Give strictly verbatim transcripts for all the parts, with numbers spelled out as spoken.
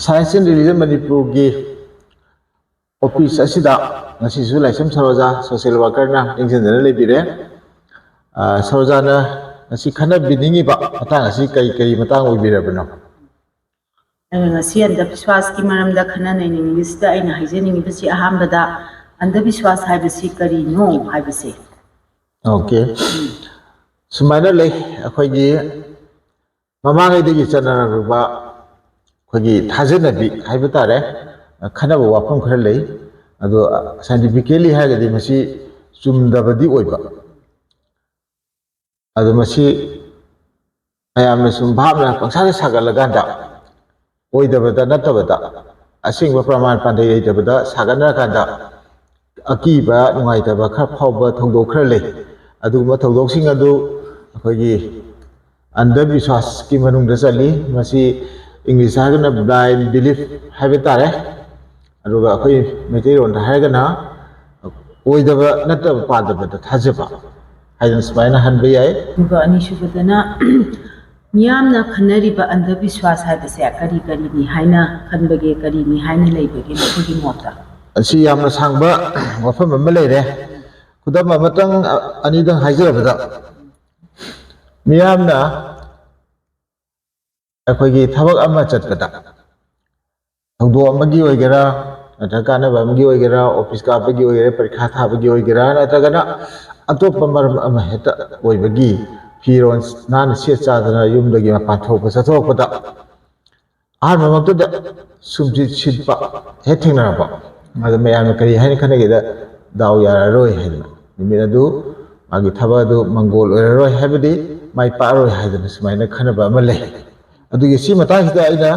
Science and Religion ꯃꯅꯤꯄꯨꯔꯒꯤ office ꯑꯁꯤꯗ ꯉꯁꯤꯁꯨ ꯂꯥꯏꯁ꯭ꯔꯝ ꯁꯔꯣꯖꯥ ꯁꯣꯁꯤꯌꯦꯜ ꯋꯥꯔꯀꯔꯅ ꯂꯦꯡꯁꯤꯟꯗꯨꯅ ꯂꯩꯕꯤꯔꯦ꯫ ꯑ, ꯁꯔꯣꯖꯥꯅ ꯉꯁꯤ ꯈꯟꯅꯕꯤꯅꯤꯡꯉꯤꯕ ꯃꯇꯥꯡ ꯑꯁꯤ ꯀꯔꯤ ꯀꯔꯤ ꯃꯇꯥꯡ ꯑꯣꯏꯕꯤꯔꯕꯅꯣ? ꯑꯩꯅ ꯉꯁꯤ ꯑꯟꯙꯕꯤꯁ꯭ꯋꯥꯁꯀꯤ ꯃꯔꯝꯗ ꯈꯟꯅ ꯅꯩꯅꯅꯤꯡꯕꯁꯤꯗ ꯑꯩꯅ ꯍꯥꯏꯖꯅꯤꯡꯉꯤꯕꯁꯤ ꯑꯍꯥꯟꯕꯗ ꯑꯟꯙꯕꯤꯁ꯭ꯋꯥꯁ ꯍꯥꯏꯕꯁꯤ ꯀꯔꯤꯅꯣ ꯍꯥꯏꯕꯁꯦ꯫ ꯑꯣꯀꯦ꯫ ꯁꯨꯃꯥꯏꯅ ꯂꯩ, ꯑꯩꯈꯣꯏꯒꯤ ꯃꯃꯥꯡꯉꯩꯗꯒꯤ ꯆꯠꯅꯔꯛꯂꯕ ꯑꯩꯈꯣꯏꯒꯤ ꯊꯥꯖꯅꯕꯤ ꯍꯥꯏꯕ ꯇꯥꯔꯦ, ꯈꯟꯅꯕ ꯋꯥꯐꯝ ꯈꯔ ꯂꯩ꯫ ꯑꯗꯣ ꯁꯥꯏꯟꯇꯤꯐꯤꯀꯦꯂꯤ ꯍꯥꯏꯔꯒꯗꯤ ꯃꯁꯤ ꯆꯨꯝꯗꯕꯗꯤ ꯑꯣꯏꯕ꯫ ꯑꯗꯣ ꯃꯁꯤ ꯃꯌꯥꯝꯅ ꯁꯨꯝ ꯚꯥꯞꯅ ꯄꯪꯁꯥꯗ ꯁꯥꯒꯠꯂꯀꯥꯟꯗ ꯑꯣꯏꯗꯕꯗ ꯅꯠꯇꯕꯗ ꯑꯁꯦꯡꯕ ꯄ꯭ꯔꯃꯥꯟ ꯄꯥꯟꯊꯩ ꯂꯩꯇꯕꯗ ꯁꯥꯒꯠꯅꯔꯀꯥꯟꯗ ꯑꯀꯤꯕ ꯅꯨꯡꯉꯥꯏꯇꯕ ꯈꯔ ꯐꯥꯎꯕ ꯊꯧꯗꯣꯛ ꯈꯔ ꯂꯩ꯫ ꯑꯗꯨꯒꯨꯝꯕ ꯊꯧꯗꯣꯛꯁꯤꯡ ꯑꯗꯨ ꯑꯩꯈꯣꯏꯒꯤ ꯑꯟꯙꯕꯤꯁ꯭ꯋꯥꯁꯀꯤ ꯃꯅꯨꯡꯗ ꯆꯜꯂꯤ꯫ ꯃꯁꯤ ꯏꯪꯂꯤꯁ ꯍꯥꯏꯔꯒꯅ blind belief ꯍꯥꯏꯕ ꯇꯥꯔꯦ꯫ ꯑꯗꯨꯒ ꯑꯩꯈꯣꯏ ꯃꯩꯇꯩꯂꯣꯟꯗ ꯍꯥꯏꯔꯒꯅ ꯑꯣꯏꯗꯕ ꯅꯠꯇꯕ ꯄꯥꯗꯕꯗ ꯊꯥꯖꯕ ꯍꯥꯏꯗꯅ ꯁꯨꯃꯥꯏꯅ ꯍꯟꯕ ꯌꯥꯏ꯫ ꯑꯗꯨꯒ ꯑꯅꯤꯁꯨꯕꯗꯅ ꯃꯤꯌꯥꯝꯅ ꯈꯟꯅꯔꯤꯕ ꯑꯟꯙꯕꯤꯁ꯭ꯋꯥꯁ ꯍꯥꯏꯕꯁꯦ ꯀꯔꯤ ꯀꯔꯤꯅꯤ ꯍꯥꯏꯅ ꯈꯟꯕꯒꯦ, ꯀꯔꯤꯅꯤ ꯍꯥꯏꯅ ꯂꯩꯕꯒꯦ ꯃꯈꯣꯏꯒꯤ ꯃꯣꯠꯇ? ꯑꯁꯤ ꯌꯥꯝꯅ ꯁꯥꯡꯕ ꯋꯥꯐꯝ ꯑꯃ ꯂꯩꯔꯦ꯫ ꯈꯨꯗꯝ ꯑꯃꯇꯪ, ꯑ, ꯑꯅꯤꯗꯪ ꯍꯥꯏꯖꯔꯕꯗ, ꯃꯤꯌꯥꯝꯅ ꯑꯩꯈꯣꯏꯒꯤ ꯊꯕꯛ ꯑꯃ ꯆꯠꯄꯗ, ꯊꯧꯗꯣꯛ ꯑꯃꯒꯤ ꯑꯣꯏꯒꯦꯔꯥ, ꯅꯠꯇ꯭ꯔꯒ ꯀꯥꯟꯅꯕ ꯑꯃꯒꯤ ꯑꯣꯏꯒꯦꯔꯥ, ꯑꯣꯐꯤꯁ ꯀꯥꯕꯒꯤ ꯑꯣꯏꯒꯦꯔꯥ, ꯄꯔꯤꯈꯥ ꯊꯥꯕꯒꯤ ꯑꯣꯏꯒꯦꯔꯥ, ꯅꯠꯇ꯭ꯔꯒꯅ ꯑꯇꯣꯞꯄ ꯃꯔꯝ ꯑꯃ ꯍꯦꯛꯇ ꯑꯣꯏꯕꯒꯤ, ꯐꯤꯔꯣꯜ ꯅꯥꯟꯅ ꯁꯦꯠ ꯆꯥꯗꯅ ꯌꯨꯝꯗꯒꯤ ꯃꯄꯥꯟ ꯊꯣꯛꯄ ꯆꯠꯊꯣꯔꯛꯄꯗ ꯑꯍꯥꯟꯕꯃꯛꯇꯗ ꯁꯨꯝꯁꯤꯠ ꯁꯤꯠꯄ ꯍꯦꯛ ꯊꯦꯡꯅꯔꯛꯄ, ꯑꯗ ꯃꯌꯥꯝꯅ ꯀꯔꯤ ꯍꯥꯏꯅ ꯈꯟꯅꯒꯦꯗ, "ꯗꯥꯎ ꯌꯥꯔꯔꯣꯏ" ꯍꯥꯏꯗꯅ, ꯅꯨꯃꯤꯠ ꯑꯗꯨ ꯃꯥꯒꯤ ꯊꯕꯛ ꯑꯗꯨ ꯃꯪꯒꯣꯜ ꯑꯣꯏꯔꯔꯣꯏ ꯍꯥꯏꯕꯗꯤ ꯃꯥꯏ ꯄꯥꯛꯑꯔꯣꯏ ꯍꯥꯏꯗꯅ ꯁꯨꯃꯥꯏꯅ ꯈꯟꯅꯕ ꯑꯃ ꯂꯩ꯫ ꯑꯗꯨꯒꯤ ꯁꯤ ꯃꯇꯥꯡꯁꯤꯗ ꯑꯩꯅ,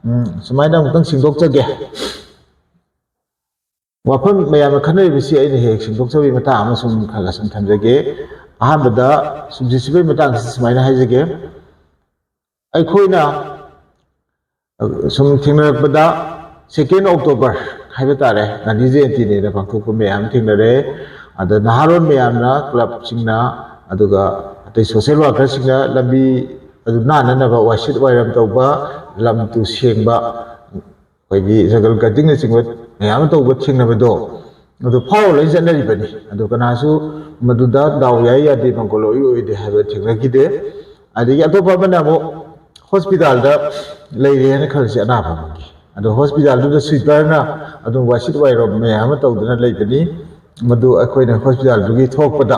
ꯎꯝ, ꯁꯨꯃꯥꯏꯅ ꯑꯃꯨꯛꯇꯪ ꯁꯦꯡꯗꯣꯛꯆꯒꯦ꯫ ꯋꯥꯐꯝ ꯃꯌꯥꯝꯅ ꯈꯟꯅꯔꯤꯕꯁꯤ ꯑꯩꯅ ꯍꯦꯛ ꯁꯦꯡꯗꯣꯛꯆꯕꯒꯤ ꯃꯇꯥꯡ ꯑꯃ ꯁꯨꯝ ꯈꯔ ꯈꯔ ꯁꯨꯝ ꯊꯝꯖꯒꯦ꯫ ꯑꯍꯥꯟꯕꯗ ꯁꯨꯝꯁꯤꯠ ꯁꯤꯠꯄꯒꯤ ꯃꯇꯥꯡꯁꯤ ꯁꯨꯃꯥꯏꯅ ꯍꯥꯏꯖꯒꯦ꯫ ꯑꯩꯈꯣꯏꯅ ꯁꯨꯝ ꯊꯦꯡꯅꯔꯛꯄꯗ second October ꯍꯥꯏꯕ ꯇꯥꯔꯦ, ꯒꯥꯟꯙꯤ ꯖꯌꯟꯇꯤꯅꯦꯅ ꯄꯥꯡꯊꯣꯛꯄ ꯃꯌꯥꯝ ꯊꯦꯡꯅꯔꯦ꯫ ꯑꯗ ꯅꯍꯥꯔꯣꯜ ꯃꯌꯥꯝꯅ, ꯀ꯭ꯂꯕꯁꯤꯡꯅ, ꯑꯗꯨꯒ ꯑꯇꯩ ꯁꯣꯁꯤꯌꯦꯜ ꯋꯥꯔꯀꯔꯁꯤꯡꯅ ꯂꯝꯕꯤ ꯑꯗꯨ ꯅꯥꯟꯅꯅꯕ ꯋꯥꯏꯁꯤꯠ ꯋꯥꯏꯔꯝ ꯇꯧꯕ, ꯂꯝ ꯇꯨ ꯁꯦꯡꯕ, ꯑꯩꯈꯣꯏꯒꯤ ꯖꯪꯒꯜ ꯀꯠꯇꯤꯡꯅꯆꯤꯡꯕ ꯃꯌꯥꯝ ꯑꯃ ꯇꯧꯕ ꯊꯦꯡꯅꯕꯗꯣ, ꯑꯗꯨ ꯐꯥꯎꯔ ꯂꯣꯏ ꯆꯠꯅꯔꯤꯕꯅꯤ꯫ ꯑꯗꯨ ꯀꯅꯥꯁꯨ ꯃꯗꯨꯗ ꯗꯥꯎ ꯌꯥꯏ ꯌꯥꯗꯦ, ꯃꯪꯒꯣꯜ ꯑꯣꯏ ꯑꯣꯏꯗꯦ ꯍꯥꯏꯕ ꯊꯦꯡꯅꯈꯤꯗꯦ꯫ ꯑꯗꯒꯤ ꯑꯇꯣꯞꯄ ꯑꯃꯅ ꯑꯃꯨꯛ ꯍꯣꯁꯄꯤꯇꯥꯜꯗ ꯂꯩꯔꯦꯅ ꯈꯜꯂꯁꯤ, ꯑꯅꯥꯕ ꯑꯃꯒꯤ, ꯑꯗꯣ ꯍꯣꯁꯄꯤꯇꯥꯜꯗꯨꯗ ꯁ꯭ꯋꯤꯄꯔꯅ ꯑꯗꯨꯝ ꯋꯥꯏꯁꯤꯠ ꯋꯥꯏꯔꯣꯝ ꯃꯌꯥꯝ ꯑꯃ ꯇꯧꯗꯨꯅ ꯂꯩꯕꯅꯤ꯫ ꯃꯗꯨ ꯑꯩꯈꯣꯏꯅ ꯍꯣꯁꯄꯤꯇꯥꯜꯗꯨꯒꯤ ꯊꯣꯛꯄꯗ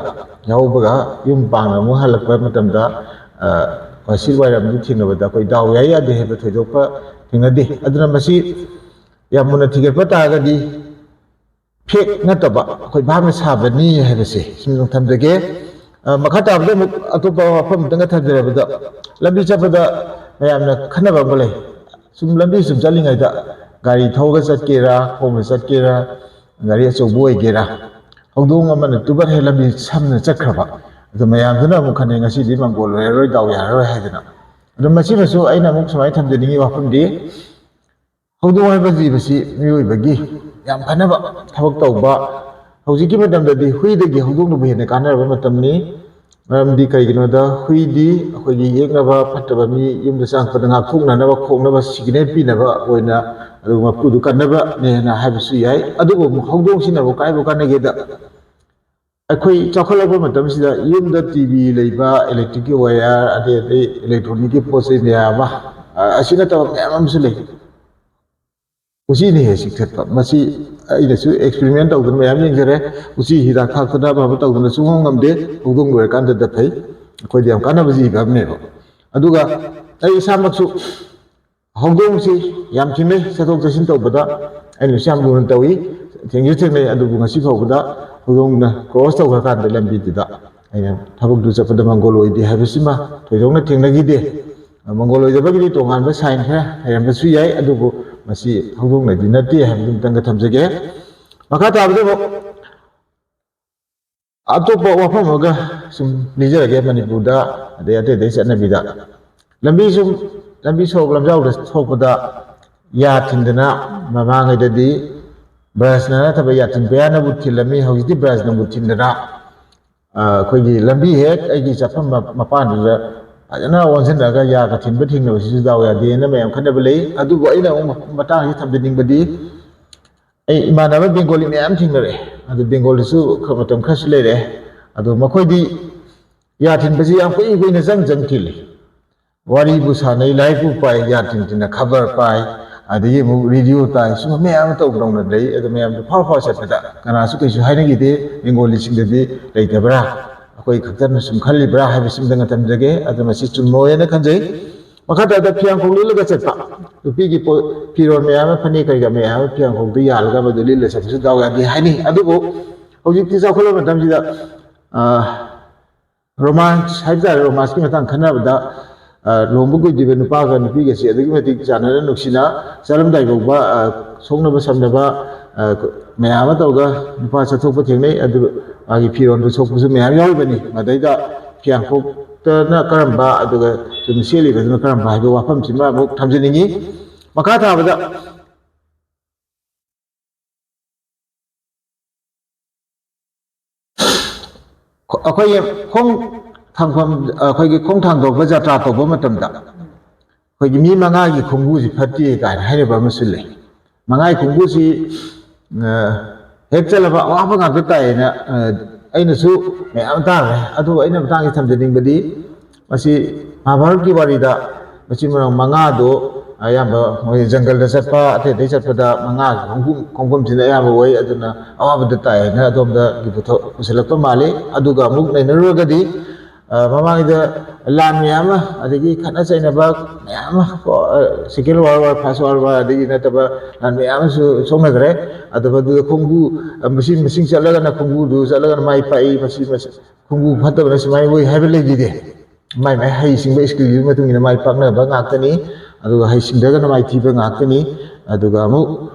ꯌꯥꯎꯕꯒ ꯌꯨꯝ ꯄꯥꯡꯅ ꯑꯃꯨꯛ ꯍꯜꯂꯛꯄ ꯃꯇꯝꯗ, ꯑ, ꯋꯥꯏꯁꯤꯠ ꯋꯥꯏꯔꯝꯗꯨ ꯊꯦꯡꯅꯕꯗ ꯑꯩꯈꯣꯏ ꯗꯥꯎ ꯌꯥꯏ ꯌꯥꯗꯦ ꯍꯥꯏꯕ ꯊꯣꯏꯗꯣꯛꯄ ꯊꯦꯡꯅꯗꯦ꯫ ꯑꯗꯨꯅ ꯃꯁꯤ ꯌꯥꯝ ꯃꯨꯟꯅ ꯊꯤꯒꯠꯄ ꯇꯥꯔꯒꯗꯤ ꯐꯦꯛ ꯅꯠꯇꯕ ꯑꯩꯈꯣꯏ ꯚꯥꯞꯅ ꯁꯥꯕꯅꯤ ꯍꯥꯏꯕꯁꯦ ꯁꯨꯝ ꯊꯝꯖꯒꯦ꯫ ꯑ, ꯃꯈꯥ ꯇꯥꯕꯗ ꯑꯃꯨꯛ ꯑꯇꯣꯞꯄ ꯋꯥꯐꯝ ꯑꯃꯇꯪꯒ ꯊꯝꯖꯔꯕꯗ, ꯂꯝꯕꯤ ꯆꯠꯄꯗ ꯃꯌꯥꯝꯅ ꯈꯟꯅꯕ ꯑꯃ ꯂꯩ꯫ ꯁꯨꯝ ꯂꯝꯕꯤ ꯁꯨꯝ ꯆꯠꯂꯤꯉꯩꯗ ꯒꯥꯔꯤ ꯊꯧꯔꯒ ꯆꯠꯀꯦꯔꯥ, ꯈꯣꯡꯅ ꯆꯠꯀꯦꯔꯥ, ꯒꯥꯔꯤ ꯑꯆꯧꯕ ꯑꯣꯏꯒꯦꯔꯥ, ꯍꯧꯗꯣꯡ ꯑꯃꯅ ꯇꯨꯕꯠ ꯍꯦꯛ ꯂꯝꯕꯤ ꯁꯝꯅ ꯆꯠꯈ꯭ꯔꯕ, ꯑꯗꯨ ꯃꯌꯥꯝꯗꯨꯅ ꯑꯃꯨꯛ ꯈꯟꯅꯩ, "ꯉꯁꯤꯗꯤ ꯃꯪꯒꯣꯜ ꯑꯣꯏꯔꯔꯣꯏ, ꯗꯥꯎ ꯌꯥꯔꯔꯣꯏ" ꯍꯥꯏꯗꯅ꯫ ꯑꯗꯨ ꯃꯁꯤꯃꯁꯨ ꯑꯩꯅ ꯑꯃꯨꯛ ꯁꯨꯃꯥꯏꯅ ꯊꯝꯖꯅꯤꯡꯉꯤ ꯋꯥꯐꯝꯗꯤ, ꯍꯧꯗꯣꯡ ꯍꯥꯏꯕ ꯖꯤꯕꯁꯤ ꯃꯤꯑꯣꯏꯕꯒꯤ ꯌꯥꯝ ꯐꯅꯕ ꯊꯕꯛ ꯇꯧꯕ, ꯍꯧꯖꯤꯛꯀꯤ ꯃꯇꯝꯗꯗꯤ ꯍꯨꯏꯗꯒꯤ ꯍꯧꯗꯣꯡꯅꯕꯨ ꯍꯦꯟꯅ ꯀꯥꯟꯅꯔꯕ ꯃꯇꯝꯅꯤ꯫ ꯃꯔꯝꯗꯤ ꯀꯔꯤꯒꯤꯅꯣꯗ, ꯍꯨꯏꯗꯤ ꯑꯩꯈꯣꯏꯒꯤ ꯌꯦꯛꯅꯕ ꯐꯠꯇꯕ ꯃꯤ ꯌꯨꯝꯗ ꯆꯪꯉꯛꯄꯗ ꯉꯥꯛꯊꯣꯛꯅꯅꯕ, ꯈꯣꯡꯅꯕ, ꯁꯤꯒꯅꯦꯜ ꯄꯤꯅꯕ ꯑꯣꯏꯅ, ꯑꯗꯨꯒ ꯃꯄꯨꯗꯨ ꯀꯟꯅꯕꯅꯦꯅ ꯍꯥꯏꯕꯁꯨ ꯌꯥꯏ꯫ ꯑꯗꯨꯕꯨ ꯑꯃꯨꯛ ꯍꯧꯗꯣꯡꯁꯤꯅ ꯑꯃꯨꯛ ꯀꯥꯏꯕꯨ ꯀꯥꯟꯅꯒꯦꯗ, ꯑꯩꯈꯣꯏ ꯆꯥꯎꯈꯠꯂꯛꯄ ꯃꯇꯝꯁꯤꯗ ꯌꯨꯝꯗ ꯇꯤ ꯚꯤ ꯂꯩꯕ, ꯏꯂꯦꯛꯇ꯭ꯔꯤꯛꯀꯤ ꯋꯥꯌꯔ, ꯑꯗꯩ ꯑꯇꯩ ꯏꯂꯦꯛꯇ꯭ꯔꯣꯅꯤꯛꯀꯤ ꯄꯣꯠ ꯆꯩ ꯃꯌꯥꯝ ꯑꯃ, ꯑ, ꯑꯁꯤ ꯅꯠꯇꯕ ꯃꯌꯥꯝ ꯑꯃꯁꯨ ꯂꯩ꯫ ꯎꯆꯤꯅ ꯍꯦꯛ ꯆꯤꯛꯊꯠꯄ꯫ ꯃꯁꯤ ꯑꯩꯅꯁꯨ ꯑꯦꯛꯁꯄꯦꯔꯤꯃꯦꯟ ꯇꯧꯗꯅ ꯃꯌꯥꯝ ꯌꯦꯡꯖꯔꯦ꯫ ꯎꯆꯤ ꯍꯤꯗꯥꯛ ꯊꯥꯛꯇꯅ ꯑꯃ ꯑꯃ ꯇꯧꯗꯅ ꯁꯨꯡꯉꯝ ꯉꯝꯗꯦ꯫ ꯍꯧꯗꯣꯡ ꯂꯣꯏꯔꯀꯥꯟꯗꯗ ꯐꯩ꯫ ꯑꯩꯈꯣꯏꯗ ꯌꯥꯝ ꯀꯥꯟꯅꯕ ꯖꯤꯕ ꯑꯃꯅꯦꯕ꯫ ꯑꯗꯨꯒ ꯑꯩ ꯏꯁꯥꯃꯛꯁꯨ ꯍꯧꯗꯣꯡꯁꯤ ꯌꯥꯝ ꯊꯦꯡꯅꯩ, ꯆꯠꯊꯣꯛ ꯆꯠꯁꯤꯟ ꯇꯧꯕꯗ ꯑꯩꯅꯁꯨ ꯌꯥꯝ ꯂꯨꯅ ꯇꯧꯏ꯫ ꯊꯦꯡꯁꯨ ꯊꯦꯡꯅꯩ, ꯑꯗꯨꯕꯨ ꯉꯁꯤ ꯐꯥꯎꯕꯗ ꯍꯧꯗꯣꯡꯅ ꯀ꯭ꯔꯣꯁ ꯇꯧꯈ꯭ꯔꯀꯥꯟꯗ ꯂꯝꯕꯤꯗꯨꯗ ꯑꯩꯅ ꯊꯕꯛꯇꯨ ꯆꯠꯄꯗ ꯃꯪꯒꯣꯜ ꯑꯣꯏꯗꯦ ꯍꯥꯏꯕꯁꯤꯃ ꯊꯣꯏꯗꯣꯛꯅ ꯊꯦꯡꯅꯈꯤꯗꯦ꯫ ꯃꯪꯒꯣꯜ ꯑꯣꯏꯗꯕꯒꯤꯗꯤ ꯇꯣꯉꯥꯟꯕ ꯁꯥꯏꯟ ꯈꯔ ꯂꯩꯔꯝꯕꯁꯨ ꯌꯥꯏ, ꯑꯗꯨꯕꯨ ꯃꯁꯤ ꯍꯧꯗꯣꯡꯅꯗꯤ ꯅꯠꯇꯦ ꯍꯥꯏꯕꯗꯨ ꯑꯃꯇꯪꯒ ꯊꯝꯖꯒꯦ꯫ ꯃꯈꯥ ꯇꯥꯕꯗ ꯑꯃꯨꯛ ꯑꯇꯣꯞꯄ ꯋꯥꯐꯝ ꯑꯃꯒ ꯁꯨꯝ ꯂꯤꯖꯔꯒꯦ, ꯃꯅꯤꯄꯨꯔꯗ ꯑꯗꯩ ꯑꯇꯩ ꯑꯇꯩ ꯆꯠꯅꯕꯤꯗ ꯂꯝꯕꯤ ꯁꯨꯝ, ꯂꯝꯕꯤ ꯁꯣꯔꯣꯛ ꯂꯝꯖꯥꯎꯗ ꯊꯣꯛꯄꯗ ꯌꯥ ꯊꯤꯟꯗꯅ, ꯃꯃꯥꯡꯉꯩꯗꯗꯤ ꯕ꯭ꯔꯁꯅ ꯅꯠꯇꯕ ꯌꯥꯊꯤꯟ ꯄꯌꯥꯅꯕꯨ ꯊꯤꯜꯂꯝꯃꯤ, ꯍꯧꯖꯤꯛꯇꯤ ꯕ꯭ꯔꯁꯅꯕꯨ ꯊꯤꯟꯗꯅ, ꯑ, ꯑꯩꯈꯣꯏꯒꯤ ꯂꯝꯕꯤ ꯍꯦꯛ ꯑꯩꯒꯤ ꯆꯠꯐꯝ ꯃ-, ꯃꯄꯥꯟꯗꯨꯗ ꯐꯖꯅ ꯑꯣꯟꯁꯤꯟꯅꯔꯒ ꯌꯥꯒ ꯊꯤꯟꯕ ꯊꯦꯡꯅꯕꯁꯤꯁꯨ ꯗꯥꯎ ꯌꯥꯗꯦꯅ ꯃꯌꯥꯝ ꯈꯟꯅꯕ ꯂꯩ꯫ ꯑꯗꯨꯕꯨ ꯑꯩꯅ ꯑꯃꯨꯛ ꯃꯇꯥꯡꯁꯤ ꯊꯝꯖꯅꯤꯡꯕꯗꯤ, ꯑꯩ ꯏꯃꯥꯟꯅꯕ ꯕꯦꯡꯒꯣꯂꯤ ꯃꯌꯥꯝ ꯊꯦꯡꯅꯔꯛꯑꯦ꯫ ꯑꯗꯨ ꯕꯦꯡꯒꯣꯂꯤꯁꯨ ꯈ-, ꯃꯇꯝ ꯈꯔꯁꯨ ꯂꯩꯔꯛꯑꯦ꯫ ꯑꯗꯣ ꯃꯈꯣꯏꯗꯤ ꯌꯥ ꯊꯤꯟꯕꯁꯤ ꯌꯥꯝ ꯀꯨꯏꯅ ꯀꯨꯏꯅ ꯆꯪ ꯆꯪ ꯊꯤꯜꯂꯤ꯫ ꯋꯥꯔꯤꯕꯨ ꯁꯥꯟꯅꯩ, ꯂꯥꯏꯔꯤꯛꯄꯨ ꯄꯥꯏ, ꯌꯥ ꯊꯤꯟ ꯊꯤꯟꯅ ꯈꯕꯔ ꯄꯥꯏ, ꯑꯗꯒꯤ ꯑꯃꯨꯛ ꯔꯦꯗꯤꯑꯣ ꯇꯥꯏ, ꯁꯨꯝꯕ ꯃꯌꯥꯝ ꯑꯃ ꯇꯧ ꯇꯧꯅ ꯂꯩ꯫ ꯑꯗꯣ ꯃꯌꯥꯝꯗꯣ ꯐꯥꯎ ꯐꯥꯎ ꯆꯠꯄꯗ ꯀꯅꯥꯁꯨ ꯀꯩꯁꯨ ꯍꯥꯏꯅꯈꯤꯗꯦ꯫ ꯕꯦꯡꯒꯣꯂꯤꯁꯤꯡꯗꯗꯤ ꯂꯩꯇꯕ꯭ꯔꯥ, ꯑꯩꯈꯣꯏ ꯈꯛꯇꯅ ꯁꯨꯝ ꯈꯜꯂꯤꯕ꯭ꯔꯥ ꯍꯥꯏꯕꯁꯤꯃꯗꯪ ꯊꯝꯖꯒꯦ꯫ ꯑꯗꯣ ꯃꯁꯤ ꯆꯨꯝꯃꯣꯏꯅ ꯈꯟꯖꯩ꯫ ꯃꯈꯥ ꯇꯥꯕꯗ ꯐꯤꯌꯥꯡꯈꯣꯛ ꯂꯤꯠꯂꯒ ꯆꯠꯄ, ꯅꯨꯄꯤꯒꯤ ꯄꯣ-, ꯐꯤꯔꯣꯜ ꯃꯌꯥꯝ ꯑꯃ, ꯐꯅꯦꯛ ꯀꯔꯤ ꯀꯔꯥ ꯃꯌꯥꯝ ꯑꯃ ꯐꯤꯌꯥꯡꯈꯣꯛꯇ ꯌꯥꯜꯂꯒ ꯃꯗꯨ ꯂꯤꯠꯂ ꯆꯠꯄꯁꯨ ꯗꯥꯎ ꯌꯥꯗꯦ ꯍꯥꯏꯅꯩ꯫ ꯑꯗꯨꯕꯨ ꯍꯧꯖꯤꯛꯇꯤ ꯆꯥꯎꯈꯠꯂꯕ ꯃꯇꯝꯁꯤꯗ, ꯑ, ꯔꯣꯃꯥꯟꯁ ꯍꯥꯏꯕ ꯇꯥꯔꯦ, ꯔꯣꯃꯥꯟꯁꯀꯤ ꯃꯇꯥꯡ ꯈꯟꯅꯕꯗ, ꯑ, ꯂꯨꯍꯣꯡꯕ ꯀꯨꯏꯗ꯭ꯔꯤꯕ ꯅꯨꯄꯥꯒ ꯅꯨꯄꯤꯒꯁꯤ ꯑꯗꯨꯛꯀꯤ ꯃꯇꯤꯛ ꯆꯥꯟꯅꯅ ꯅꯨꯡꯁꯤꯅ ꯆꯠꯂꯝꯗꯥꯏ ꯐꯥꯎꯕ, ꯑ, ꯁꯣꯛꯅꯕ ꯁꯝꯅꯕ, ꯑ, ꯃꯌꯥꯝ ꯑꯃ ꯇꯧꯔꯒ ꯅꯨꯄꯥ ꯆꯠꯊꯣꯛꯄ ꯊꯦꯡꯅꯩ꯫ ꯑꯗꯨ ꯃꯥꯒꯤ ꯐꯤꯔꯣꯟꯗ ꯁꯣꯛꯄꯁꯨ ꯃꯌꯥꯝ ꯌꯥꯎꯔꯤꯕꯅꯤ꯫ ꯃꯗꯩꯗ ꯐꯤꯌꯥꯡꯈꯣꯛꯇꯅ ꯀꯔꯝꯕ, ꯑꯗꯨꯒ ꯆꯨꯝꯅ ꯁꯦꯠꯂꯤꯕꯗꯨꯅ ꯀꯔꯝꯕ ꯍꯥꯏꯕ ꯋꯥꯐꯝꯁꯤꯃ ꯑꯃꯨꯛ ꯊꯝꯖꯅꯤꯡꯉꯤ꯫ ꯃꯈꯥ ꯊꯥꯕꯗ, ꯑꯩꯈꯣꯏꯒꯤ ꯈꯣꯡ ꯊꯥꯡꯐꯝ, ꯑꯩꯈꯣꯏꯒꯤ ꯈꯣꯡ ꯊꯥꯡꯗꯣꯛꯄ ꯖꯇ꯭ꯔꯥ ꯇꯧꯕ ꯃꯇꯝꯗ ꯑꯩꯈꯣꯏꯒꯤ ꯃꯤ ꯃꯉꯥꯒꯤ ꯈꯣꯡꯕꯨꯁꯤ ꯐꯠꯇꯦ ꯀꯥꯏꯅ ꯍꯥꯏꯅꯕ ꯑꯃꯁꯨ ꯂꯩ꯫ ꯃꯉꯥꯒꯤ ꯈꯣꯡꯕꯨꯁꯤ, ꯑ, ꯍꯦꯛ ꯆꯠꯂꯕ ꯑꯋꯥꯕ ꯉꯥꯛꯇ ꯇꯥꯏꯌꯦꯅ, ꯑ, ꯑꯩꯅꯁꯨ ꯃꯌꯥꯝ ꯇꯥꯈ꯭ꯔꯦ꯫ ꯑꯗꯨꯕꯨ ꯑꯩꯅ ꯃꯇꯥꯡꯁꯤ ꯊꯝꯖꯅꯤꯡꯕꯗꯤ, ꯃꯁꯤ ꯃꯍꯥꯚꯥꯔꯠꯀꯤ ꯋꯥꯔꯤꯗ ꯃꯆꯤꯟ ꯃꯅꯥꯎ ꯃꯉꯥꯗꯨ ꯑꯌꯥꯝꯕ ꯃꯣꯏ ꯖꯪꯒꯜꯗ ꯆꯠꯄ, ꯑꯇꯩ ꯑꯇꯩ ꯆꯠꯄꯗ ꯃꯉꯥꯒꯤ ꯈꯣꯡꯐꯝ, ꯈꯣꯡꯐꯝꯁꯤꯅ ꯑꯌꯥꯝꯕ ꯑꯣꯏ꯫ ꯑꯗꯨꯅ ꯑꯋꯥꯕꯗ ꯇꯥꯏ ꯍꯥꯏꯅ ꯑꯗꯣꯝꯗꯒꯤ ꯄꯨꯊꯣꯛ-, ꯄꯨꯁꯤꯜꯂꯛꯄ ꯃꯥꯜꯂꯤ꯫ ꯑꯗꯨꯒ ꯑꯃꯨꯛ ꯅꯩꯅꯔꯨꯔꯒꯗꯤ, ꯑ, ꯃꯃꯥꯡꯒꯤꯗ ꯂꯥꯟ ꯃꯌꯥꯝ ꯑꯃ, ꯑꯗꯒꯤ ꯈꯠꯅ ꯆꯩꯅꯕ ꯃꯌꯥꯝ ꯑꯃ, ꯀꯣ, ꯑ, Second World War, First World War, ꯑꯗꯒꯤ ꯅꯠꯇꯕ ꯂꯥꯟ ꯃꯌꯥꯝ ꯑꯃꯁꯨ ꯁꯣꯛꯅꯈ꯭ꯔꯦ꯫ ꯑꯗꯨ ꯃꯗꯨꯗ ꯈꯣꯡꯕꯨ, ꯑ, ꯃꯁꯤ, ꯃꯁꯤꯡ ꯆꯠꯂꯒꯅ ꯈꯣꯡꯕꯨꯗꯨ ꯆꯠꯂꯒꯅ ꯃꯥꯏ ꯄꯥꯛꯏ, ꯃꯁꯤ, ꯃꯁꯤ ꯈꯣꯡꯕꯨ ꯐꯠꯇꯕꯅ ꯁꯨꯃꯥꯏꯅ ꯑꯣꯏ ꯍꯥꯏꯕ ꯂꯩꯈꯤꯗꯦ꯫ ꯃꯥꯏ ꯃꯥꯏ ꯍꯩꯁꯤꯡꯕ skill ꯒꯤ ꯃꯇꯨꯡ ꯏꯟꯅ ꯃꯥꯏ ꯄꯥꯛꯅꯕ ꯉꯥꯛꯇꯅꯤ, ꯑꯗꯨꯒ ꯍꯩꯁꯤꯡꯗ꯭ꯔꯒꯅ ꯃꯥꯏꯊꯤꯕ ꯉꯥꯛꯇꯅꯤ꯫ ꯑꯗꯨꯒ ꯑꯃꯨꯛ